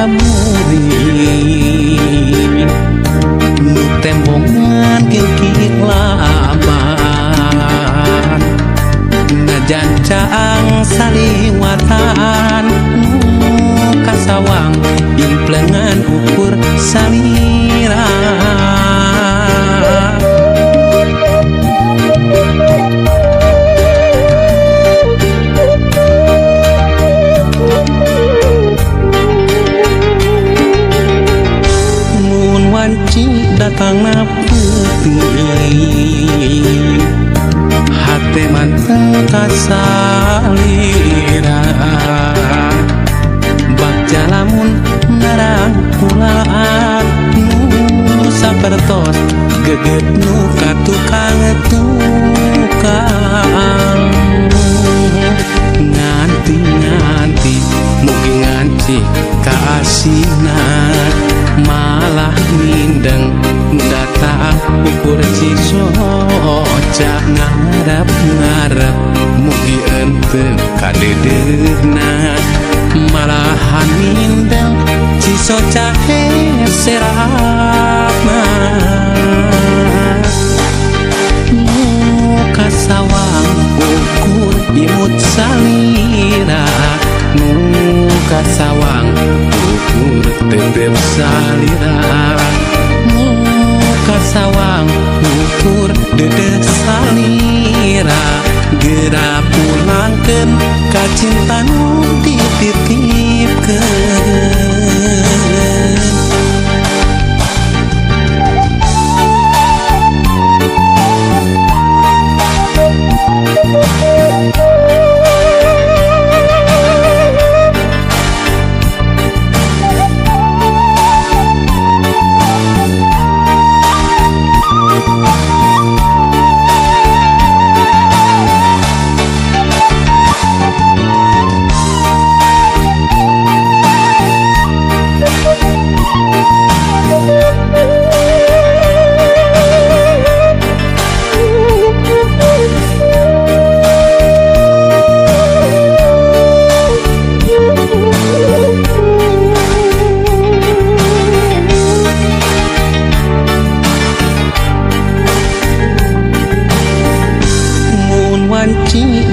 muring nu tembongan kingkik laban najan caang saliwatan nu kasawang implengan ukur salira. Datangna peuting hate manteng kasalira bagja lamun narangkulaan nu sapertos geget nu ka tukang tukang nganti-nganti mugi nganti kaasinan malah mindeng datang ukur cisoca ngarep-ngarep mugi ente kadedeuna malahan mindeng cisoca heserapna nu kasawang ukur imut salira nu kasawang ukur tetep salira nu kasawang ukur dedeh salira geura pulangkeun ka cinta nu dititipkeun.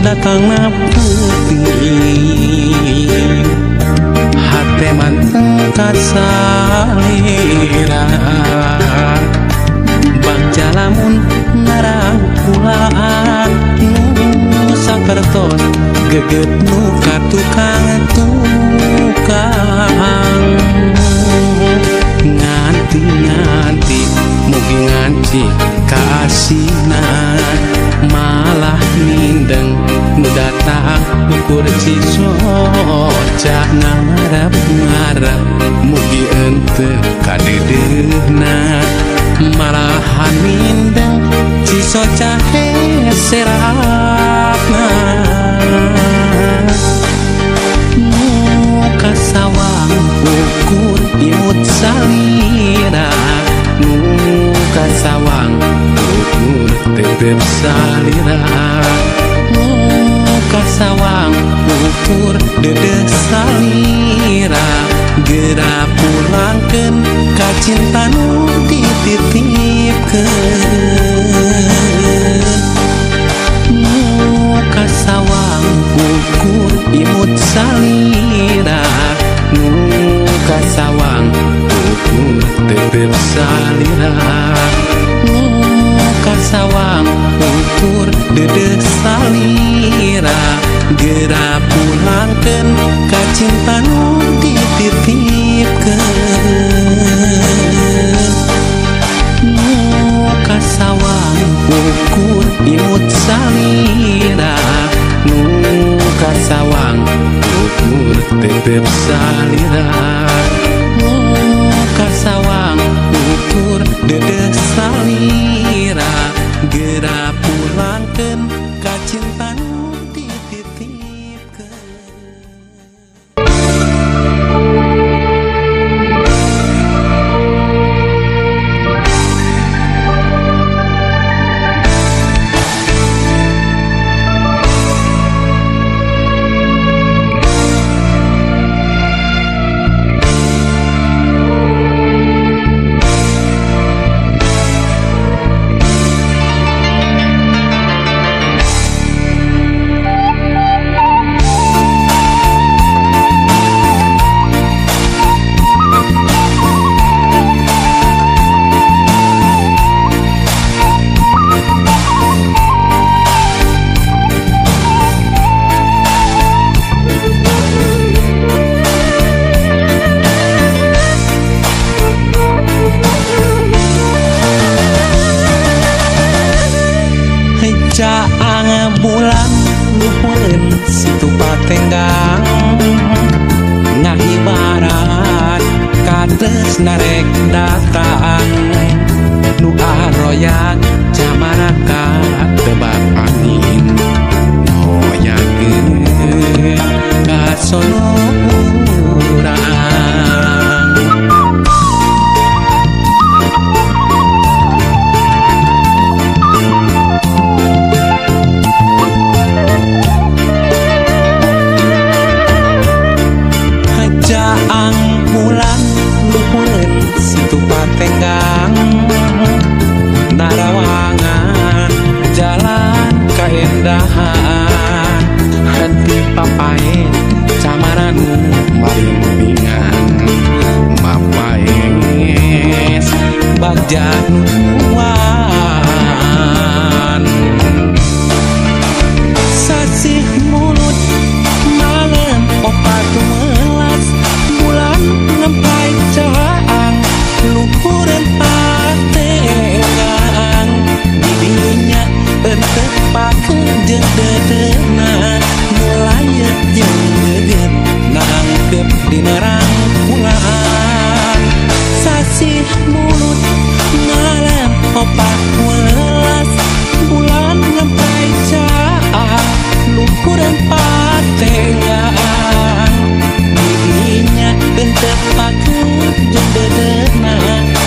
Datangna peuting hate manteng kasalira bagja lamun narangkulaan nu sapertos geget nu ka tukang tukang nganti-nganti mugi nganti kaasinan malah mindeng nu datang ukur cisoca ngarep-ngarep mugi ente kadedeuna malahan mindeng cisoca heserapna nu kasawang ukur imut salira nu kasawang ukur tetep salira nu kasawang ukur dedeh salira geura pulangkeun ka cinta nu dititipkeun nu kasawang ukur imut salira nu kasawang ukur tetep salira nu kasawang ukur dedeh salira geura pulangkeun ka cinta nu dititipkeun. bulan luhureun situ patenggang ngahibaran katresna rek datang nu aroyang camaraka tebak angin hoyakeun ka Solo urang. Jaang bulan luhureun situ patenggang narawangan jalan kaendahan henti papae camaranu maring-maringan mapaes bagja nuan sasih mulut malam opat welas bulan ngempai caang luhureun patenggang didinya entep pakeun jeung dedeuna mulayet jeung geget nangkep dina rangkulan sasih mulut malam opat welas bulan ngempai caang luhureun patenggang didinya entep pakeun jeung dedeuna.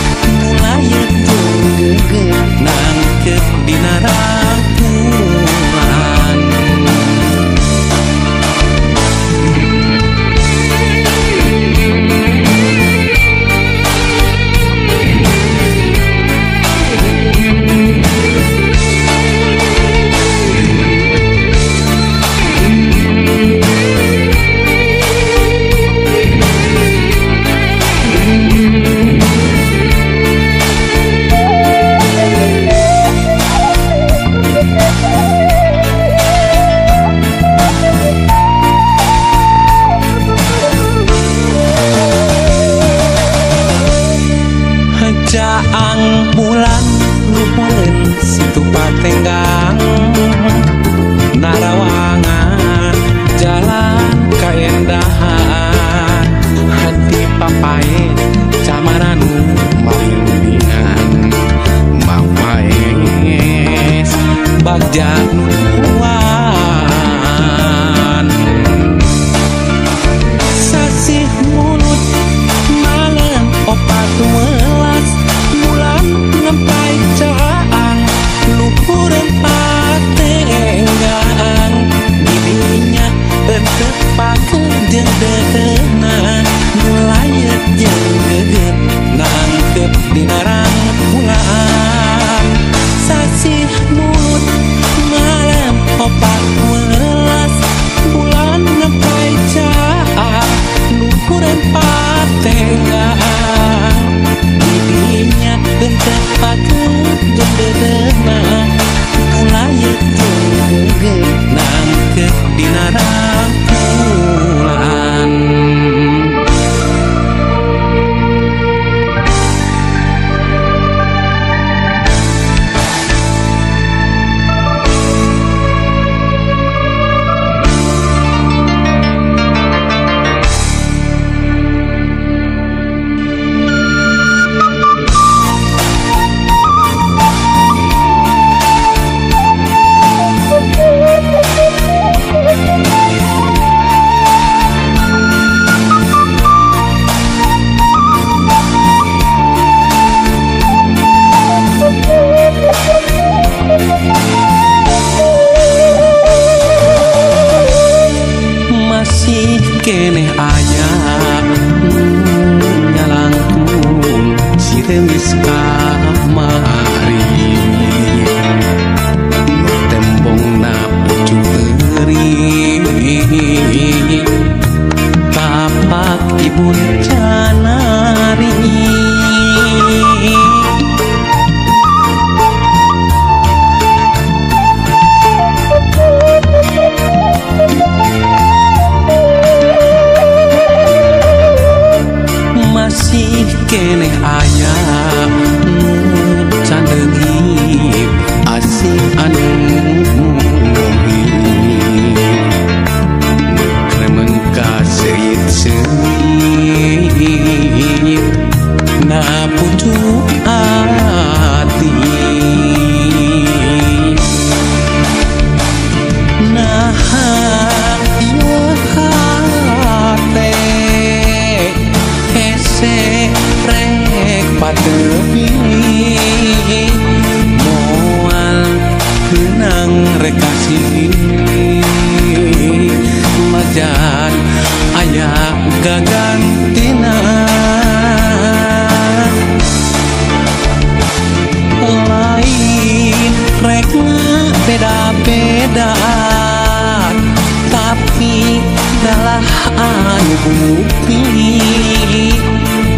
bukti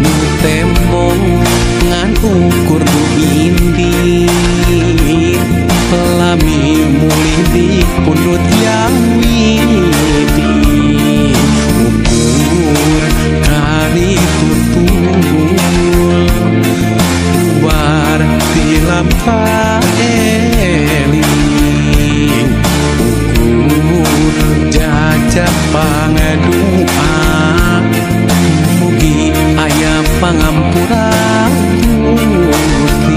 nu tembong ngan ukur nu indit lami mulih di pundut yang widi ukur kali tutul bar tilap eling ukur jajah pangadua mugi aya pangampura Gusti.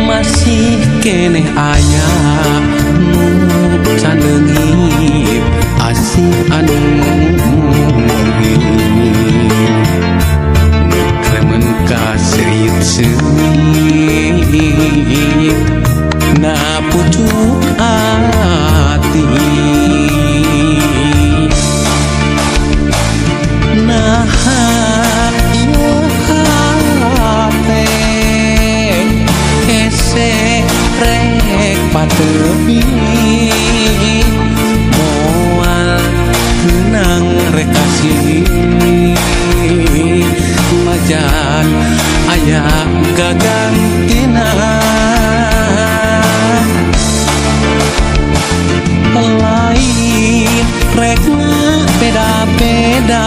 Masih keneh aya nu caneungit asih anu ngurip kremen kaserit-serit na pucuk ati naha ieu hate hese rek patepi moal menang rek kasih majan aya gagantina lain rek beda-beda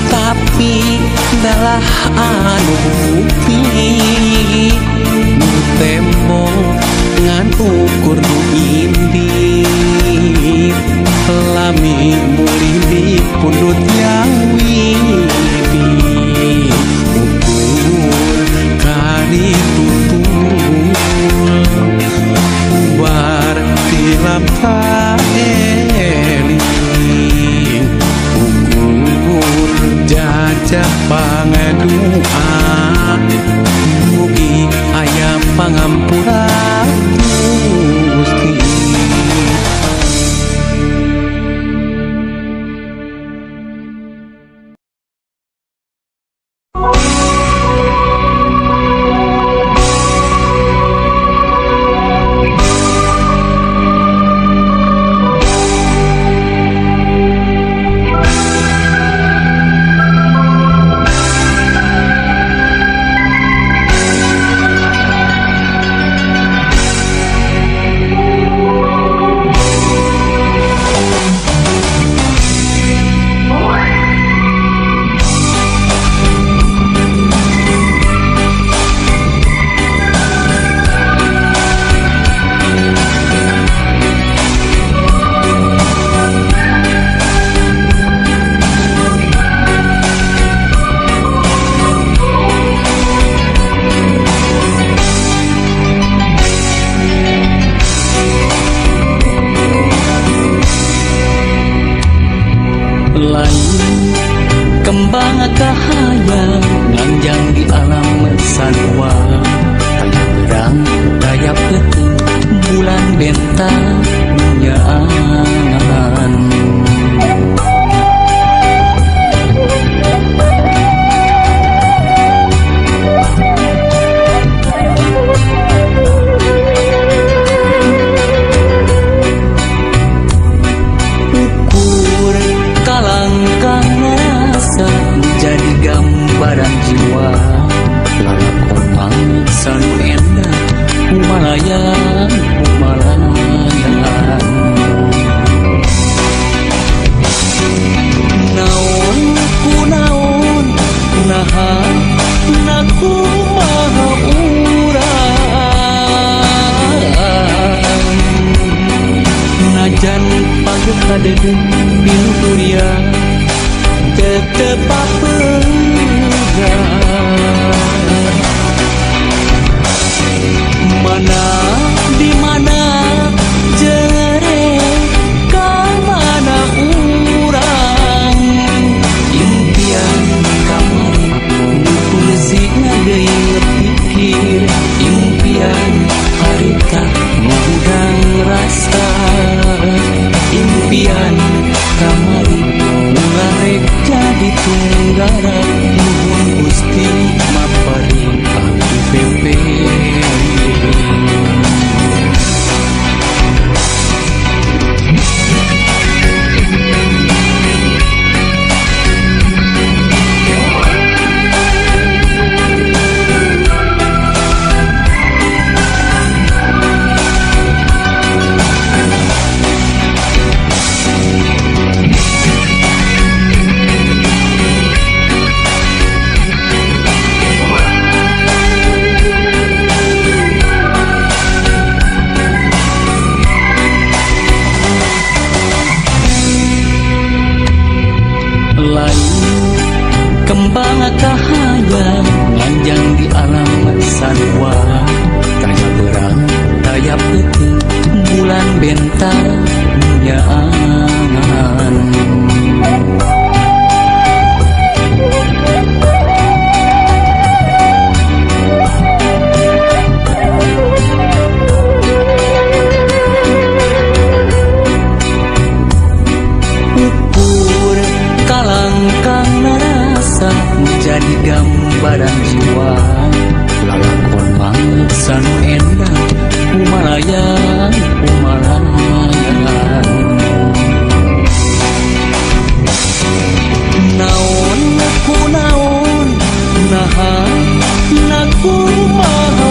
tapi dalah anu bukti nu tembong ngan ukur nu indit lami mulih di pundut yang widi ukur kali tutul bar tilap eling ukur jajah pangadua mugi aya pangampura Gusti. Lain kembang kahayang nganjang di alam sanua taya berang taya peuting bulan bentang nyaangan. Ukur kalangkang rasa jadi gambaran jiwa lalakon mangsa nu endah humalayang humalayang naon ku naon naha na kumaha urang najan pageuh kadeudeung pinuturia tetep papegang. Mana di mana jere ka mana urang impian kamari nu fungsi ngageuing pikir impian harita ngahudang rasa impian kamari ulah rek jadi tunggara nuhun Gusti maparin abdi pepe. Kembang kahayang nganjang di alam sarua taya berang taya peuting bulan bentang nyaangan. Ukur kalangkang narasa jadi gambaran jiwa lalakon mangsa nu endang kumalayang kumalayang naon ku naon naha na kumaha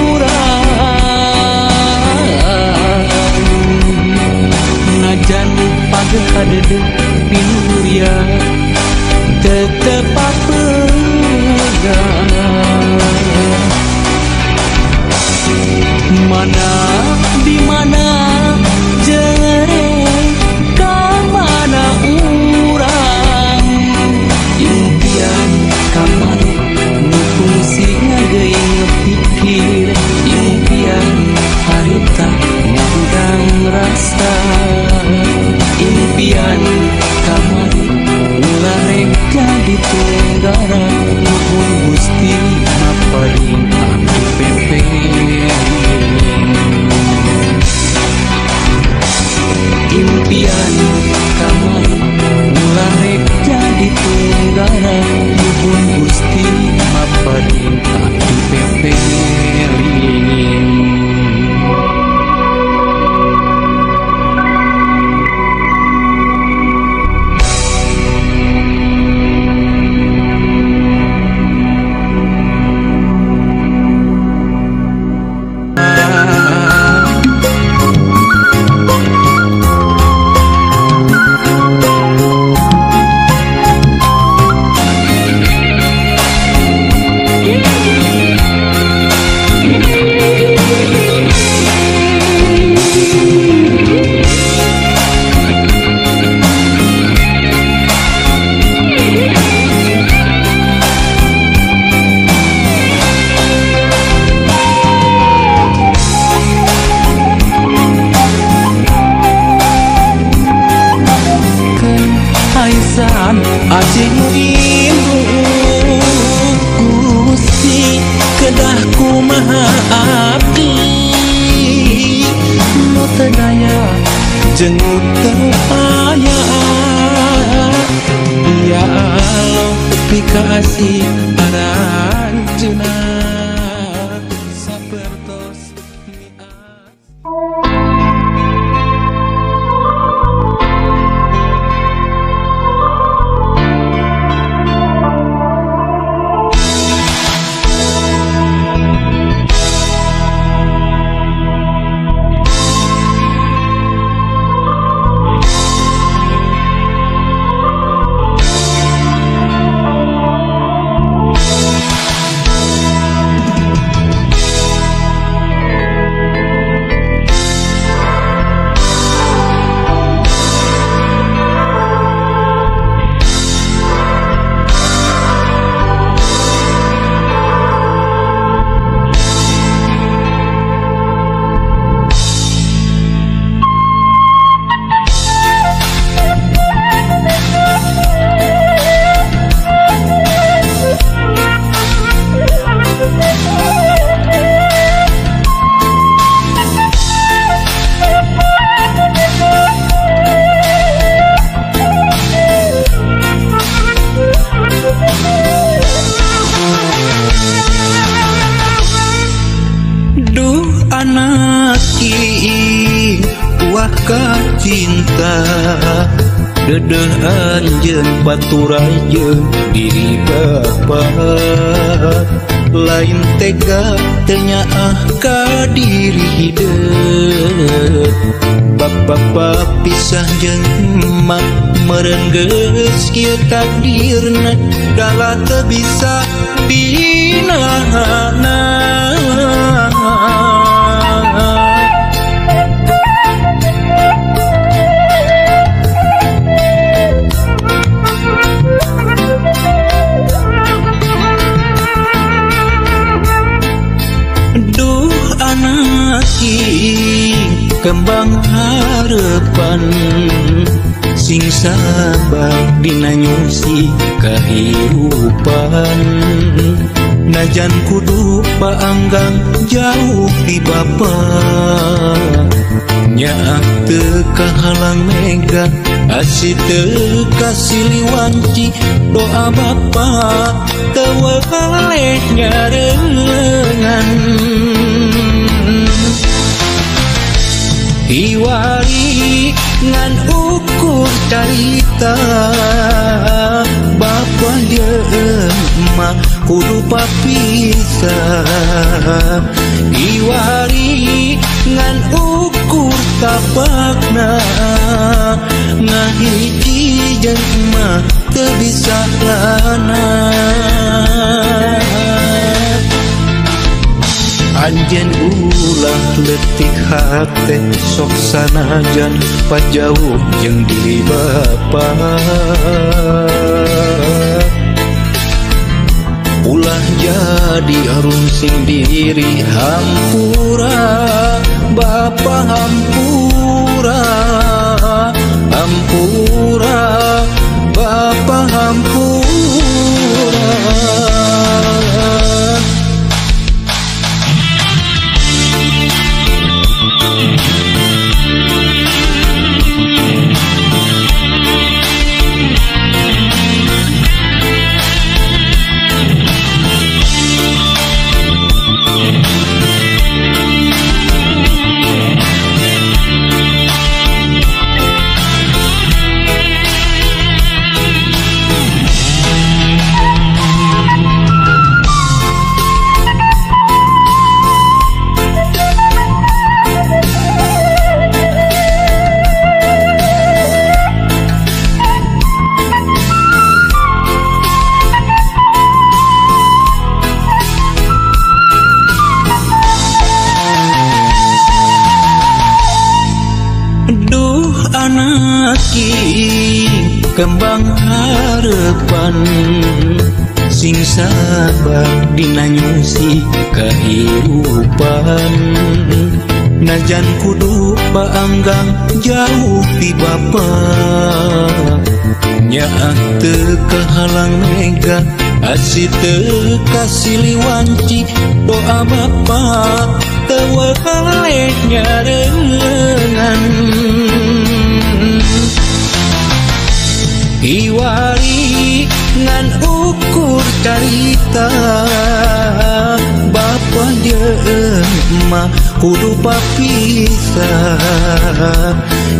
urang najan pageh kadeudeuk pinuria tetep apegang. Mana di mana jere ka mana urang impian kamari nu fungsi ngageuing pikir impian harita ngahudang rasa impian kamari ulah rek jadi tunggara nuhun Gusti maparin abdi pepe. Impian kamari ulah rek jadi tunggara nuhun Gusti maparin abdi pepe. Gusti kedah kumaha abdi nu teu daya jeung nu teu paya ya Allah pikaasih aranjeunna sapertos. carita dedeh anjeun paturai jeung diri bapa lain tega teu nyaah ka diri hideut bapa pisah jeung emak meureun geus kieu takdirna dalah teu bisa dinahana. Duh anak kembang harapan sing sabar dina nyusi kahirupan najan kudu paanggang jauh ti bapa nyaah teu kahalang mega asih teu kasiliwanci doa bapa teu weleh nyarengan. Iwari ngan ukur carita bapa jeung emak kudu papisah iwari ngan ukur tapakna ngahiji jeung emak teu bisa lana. Anjeun ulah leutik hate sok sanajan pajauh jeung diri bapa ulah jadi rungsing diri hampura bapa hampura hampura bapa hampura. Duh anak kembang harapan sing sabar dina nyusi kahirupan najan kudu paanggang jauh ti bapa nyaah teu kahalang mega asih teu kasiliwanci doa bapa teu weleh nyarengan. Iwari ngan ukur carita bapa jeung emak kudu papisah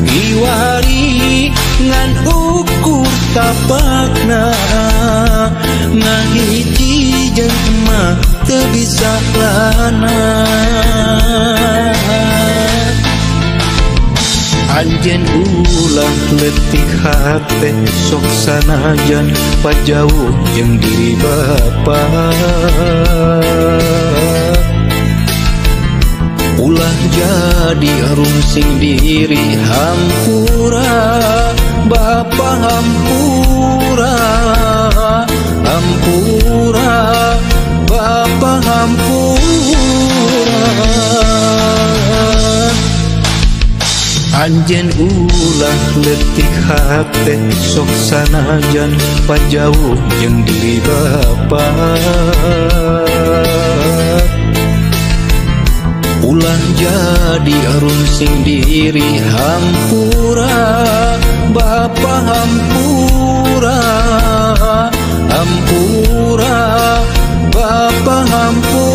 iwari ngan ukur tapakna ngahiji jeung emak teu bisa lana. Anjeun ulah leutik hate sok sanajan pajauh jeung diri bapa ulah jadi rungsing diri hampura bapa hampura hampura bapa hampura. Anjeun ulah leutik hate sok sanajan pajauh jeung diri bapa ulah jadi rungsing diri hampura bapa hampura hampura bapa hampura.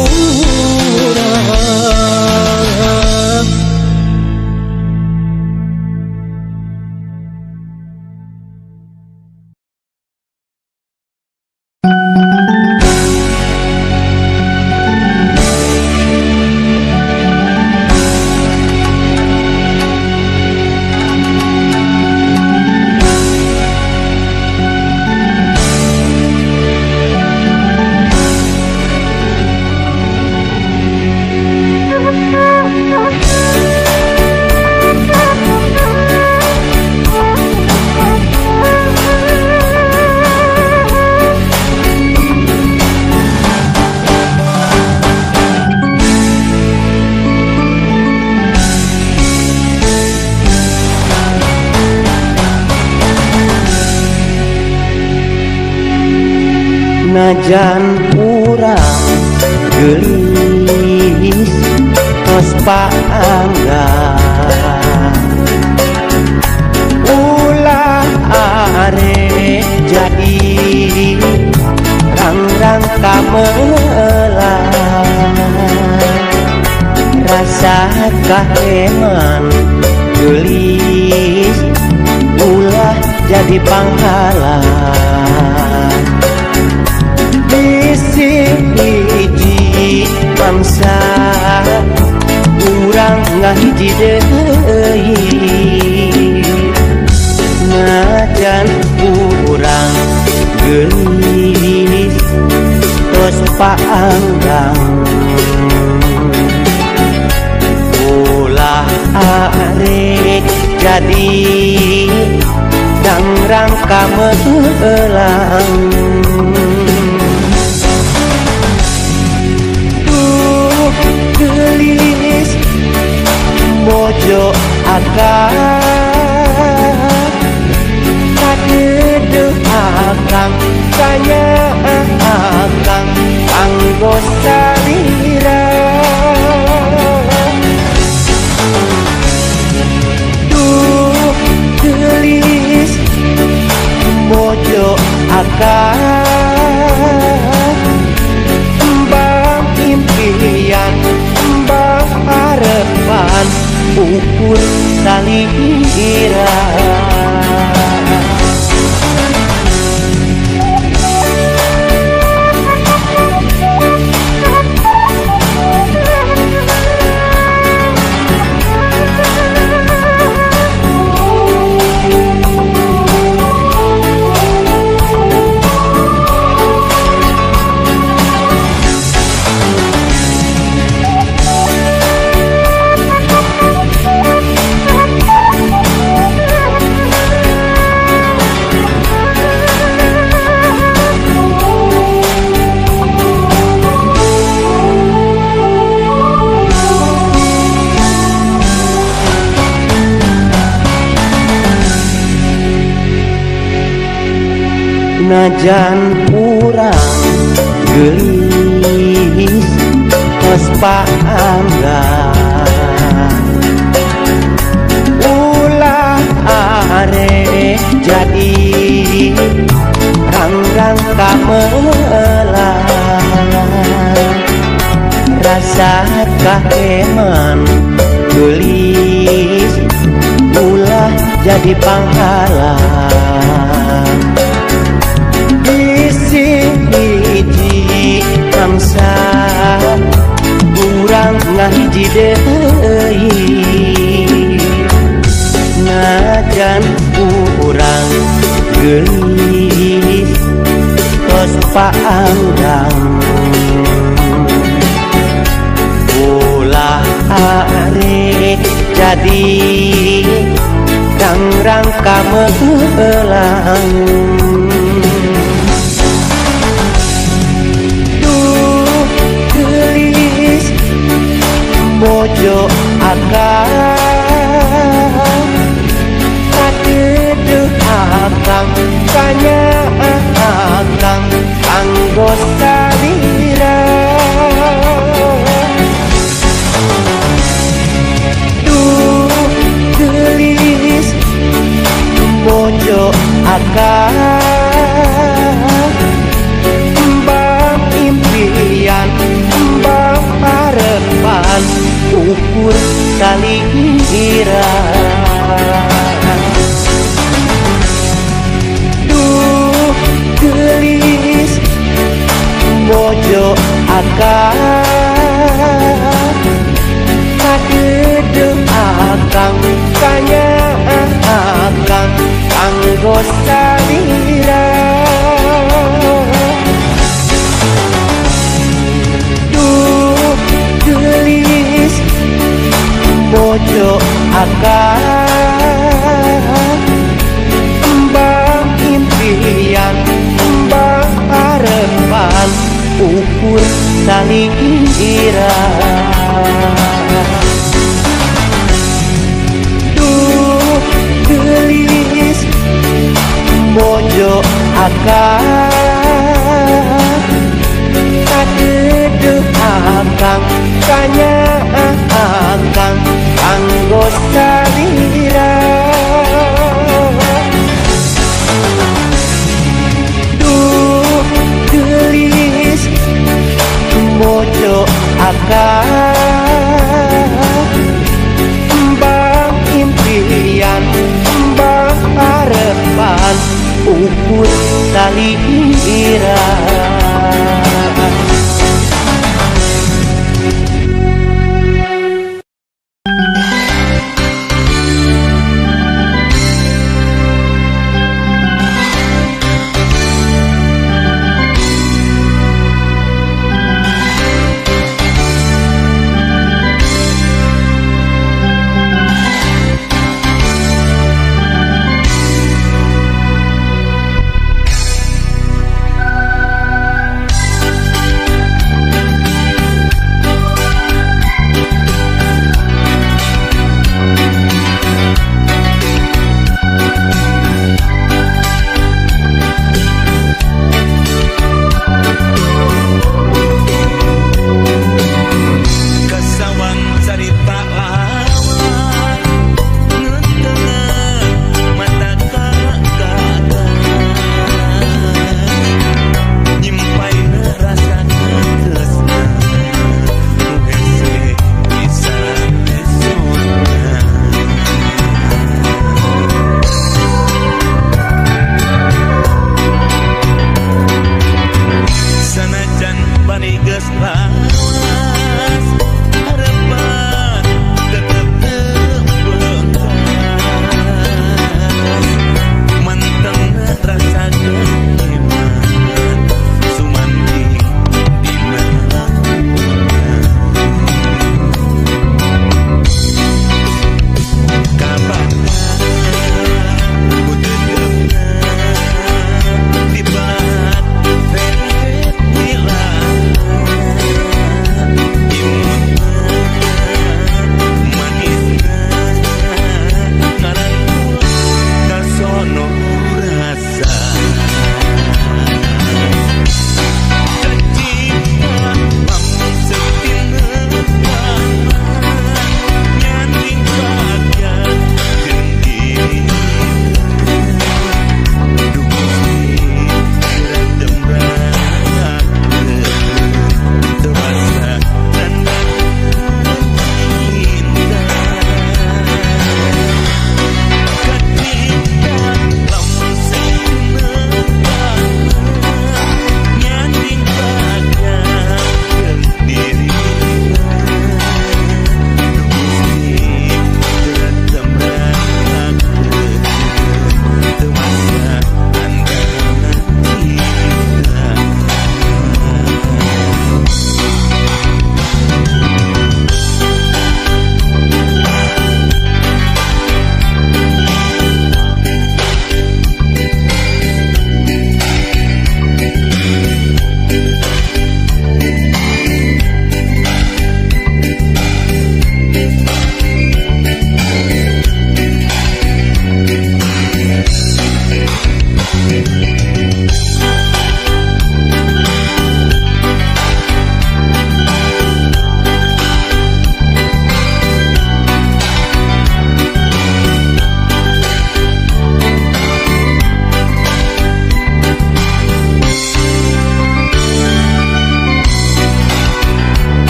Najan urang geulis tos paanggang, ulah arek jadi rang-rang kamelang. Rasa kaheman geulis ulah jadi panghalang. Bisi hiji bangsa urang ngahiji deui, najan urang geulis tos paanggang. Ulah arek jadi rang-rang kamelang. Duh geulis bojo akang, kadeudeuh akang tanya akang kanggo salira. Duh geulis bojo akang, embang impian embang harapan ukur salira. Najan urang geulis tos paanggang, ulah arek jadi rang-rang kamelang. Rasa kaheman geulis ulah jadi panghalang. Bisi hiji bangsa urang ngahiji deui, najan urang geulis tos paanggang. Ulah arek jadi rang-rang kamelang. Duh geulis bojo akang, kadeudeuh akang tanya akang kanggo salira. Duh geulis bojo akang, embang impian embang harapan ukur salira. Duh geulis bojo akang, kadeudeuh akang tanya akang kanggo salira. Duh geulis bojo akang, embang impian embang harapan ukur salira. Duh geulis bojo akang, Luhur tali.